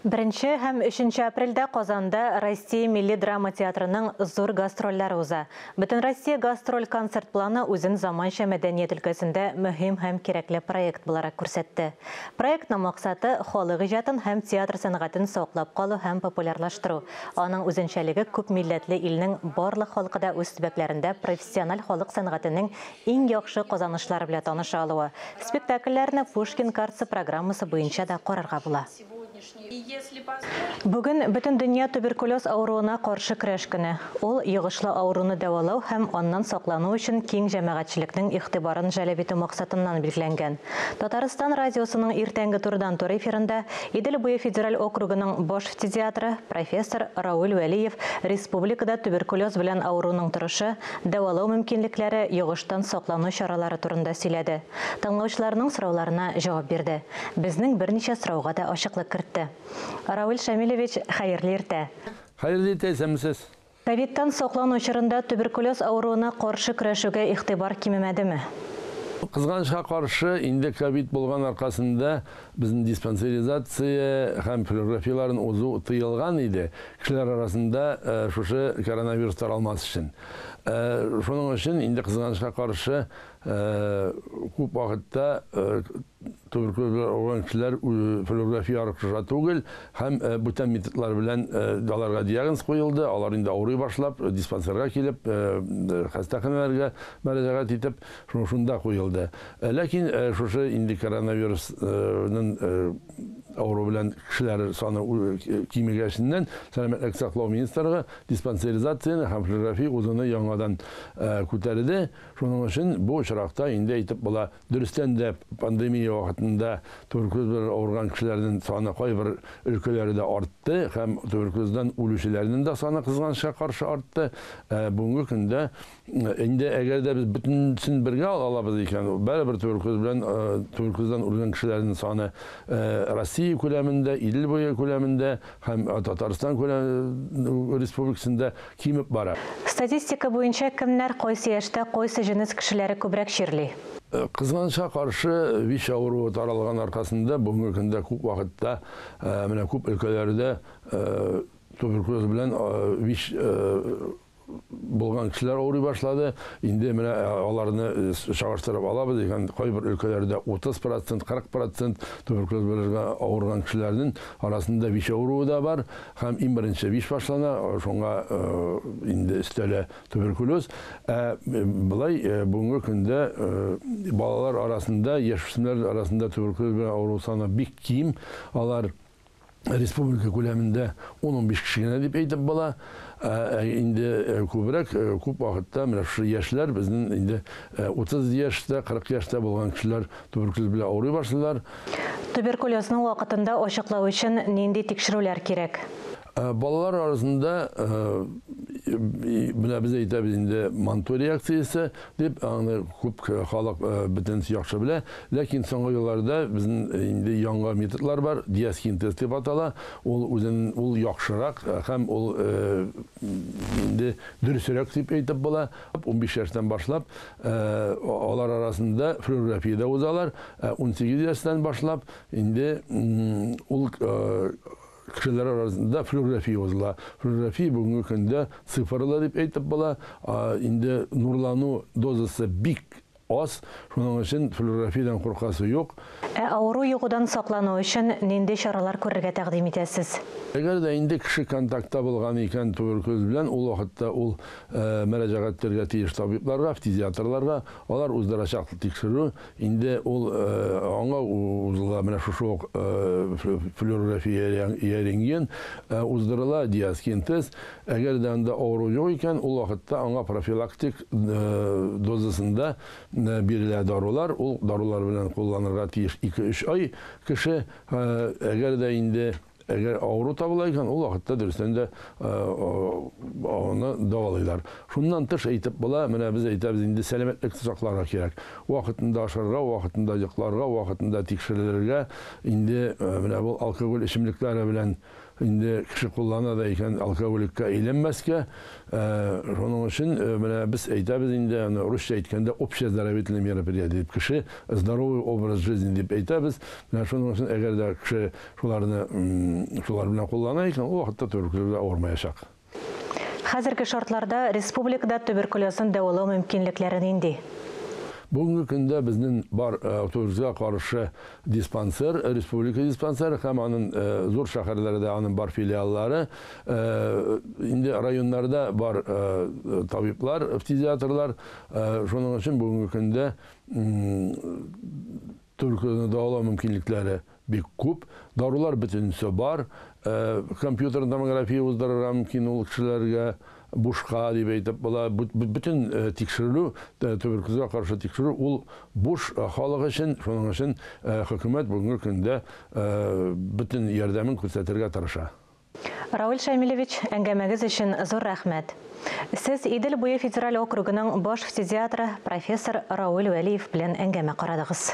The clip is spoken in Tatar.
Беренче һәм 3 апрельдә Казанда Россия милли драма театрының зур гастрольләре уза. Бөтенроссия гастроль концерт планы үзен заманча мәдәният өлкәсендә мөһим һәм кирәкле проект буларак күрсәтте. Проектның максаты халык иҗатын һәм театр сәнгатен саклап калу һәм популярлаштыру. Аның үзенчәлеге күп милләтле илнең барлык халкы да үз төбәкләрендә профессиональ халык сәнгатенең иң яхшы казанышлары белән таныша алуы. Спектакльләрне Пушкин картасы программасы буенча да карарга була. Бүген бөтен дөнья туберкулез авыруына каршы көрәш көне. Ул йогышлы авыруны дәвалау һәм аннан саклану өчен киң җәмәгатьчелекнең игътибарын җәлеп итү максатыннан билгеләнгән. Татарстан радиосының иртәнге турыдан-туры эфирында Идел буе федераль округының баш фтизиатры профессор Рауль Вәлиев республикада туберкулез белән авыруның торышы, дәвалау мөмкинлекләре, йогыштан саклану чаралары турында сөйләде. Тыңлаучыларның сорауларына җавап бирде. Безнең берничә сорауга да ачыклык кертте. Рауль Шамилевич, хәерле иртә. Хәерле иртә, исәнмесез. Ковидтан саклану чорында туберкулез авыруына каршы көрәшүгә игътибар кимемәдеме? Кызганычка каршы, инде ковид булган аркасында безнең диспансеризация һәм флюорографияләрен узу тыелган иде. Кешеләр арасында шушы коронавирус таралмас өчен. Шуның өчен инде кызганычка каршы күп вакытта туберкулез белән авырган кешеләр флюорография аркылы түгел һәм бүтән методлар белән аларга диагноз куелды. Алар инде авырый башлап, диспансерга килеп, хастаханәләргә мөрәҗәгать итеп, шунда куелды. Ләкин шушы инде коронавирусның авыру белән кешеләр саны кимегәченнән Сәламәтлек саклау министрлыгы диспансеризацияне һәм флюорография узуны яңадан күтәрде. Шуның өчен бу очракта инде әйтеп була, дөрестән дә пандемия вакытында туберкулез белән авырган кешеләрнең саны кайбер өлкәләрдә артты һәм туберкулездан үлүчеләрнең дә саны кызганычка каршы артты. Бүгенге көндә инде әгәр дә без бөтенесен бергә алабыз икән, барыбер туберкулез белән туберкулездан үлгән кешеләрнең саны Россия күләмендә, Идел буе күләмендә һәм Татарстан республикасында кимеп бара. Статистика буенча кемнәр кайсы яшьтә, кайсы җенес кешеләре күбрәк чирли? Кызганычка каршы, ВИЧ авыруы таралган аркасында бүгенге көндә күп вакытта менә күп өлкәләрдә туберкулез белән ВИЧ булган кешеләр авырый башлады. Инде менә аларны чагыштырып алабыз икән, кайбер өлкәләрдә 30%, 40% туберкулез белән авырган кешеләрнең арасында ВИЧ авыруы да бар. Һәм иң беренче ВИЧ башлана, шуңа инде өстәлә туберкулез. Былай бүгенге көндә балалар арасында, яшүсмерләр арасында туберкулез белән авыру саны бик ким. Алар республика күләмендә 10-15 кеше генә дип әйтеп була. Инде күбрәк, күп вакытта менә шушы яшьләр безнең инде 30 яшьтә, 40 яшьтә булган кешеләр туберкулез белән авырый башлыйлар. Туберкулезны вакытында ачыклау өчен нинди тикшерүләр кирәк? Балалар арасында менә без әйтәбез инде Манту реакциясе дип, аны күп халык бөтенесе яхшы белә. Ләкин соңгы елларда безнең инде яңа методлар бар, диаскин тест дип атала. Ул үзен ул яхшырак һәм ул инде дөресрәк дип әйтеп була. 15 яшьтән башлап алар арасында флюорография дә узалар. 18 яшьтән башлап инде ул кешеләр арасында флюорография узыла. Флюорография бүгенге көндә цифрлы дип әйтеп була. Инде нурлану дозасы бик аз, шуның өчен флюорографиядән куркасы юк. Ә авыру йогудан саклану өчен нинди чаралар күрергә тәкъдим итәсез? Әгәр дә инде кеше контактта булган икән туберкулез белән, ул вакытта ул мөрәҗәгать итәргә тиеш табибларга, фтизиатрларга, алар уздырачак тикшерү. Инде ул аңа узыла менә шушы ук флюорография я рентген уздырыла, диаскин тест. Әгәр дә анда авыру юк икән, ул вакытта аңа профилактик дозасында бирелә дарулар. Ул дарулар белән кулланырга тиеш 2-3 ай кеше. Әгәр дә инде әгәр авыру табыла икән, ул вакытта дөрестән дә аны дәвалыйлар. Шуннан тыш әйтеп була, менә без әйтәбез инде сәламәтлекне сакларга кирәк. Вакытында ашарга, вакытында йокларга, вакытында тикшерелергә. Инде менә бу алкоголь эчемлекләре белән Инде кеше куллана да икән, алкоголикка әйләнмәскә. Шуның өчен менә без әйтәбез инде, аны русча әйткәндә, общее оздоровительное мероприятие дип, кеше здоровый образ жизни дип әйтәбез. Менә шуның өчен, әгәр дә кеше шуларны шулар белән куллана икән, ул вакытта туберкулез белән авырмаячак. Хәзерге шартларда республикада туберкулезны дәвалау мөмкинлекләре нинди? Бүгенге көндә безнең бар туберкулезга каршы диспансер, республика диспансеры һәм аның зур шәһәрләрдә аның бар филиаллары, инде районнарда бар табиблар, фтизиатрлар. Шуның өчен бүгенге көндә туберкулезны дәвалау мөмкинлекләре бик күп. Дарулар бөтенесе бар. Компьютер томография уздырырга мөмкин ул кешеләргә бушка дип әйтеп була. Бөтен тикшерелү, туберкулезга каршы тикшерү ул буш халык өчен. Шуның өчен хөкүмәт бүгенге көндә бөтен ярдәмен күрсәтергә тырыша. Равил Шамилевич, әңгәмәгез өчен зур рәхмәт. Сез Идел буе федераль округының баш фтизиатры профессор Равил Вәлиев белән әңгәмә карадыгыз.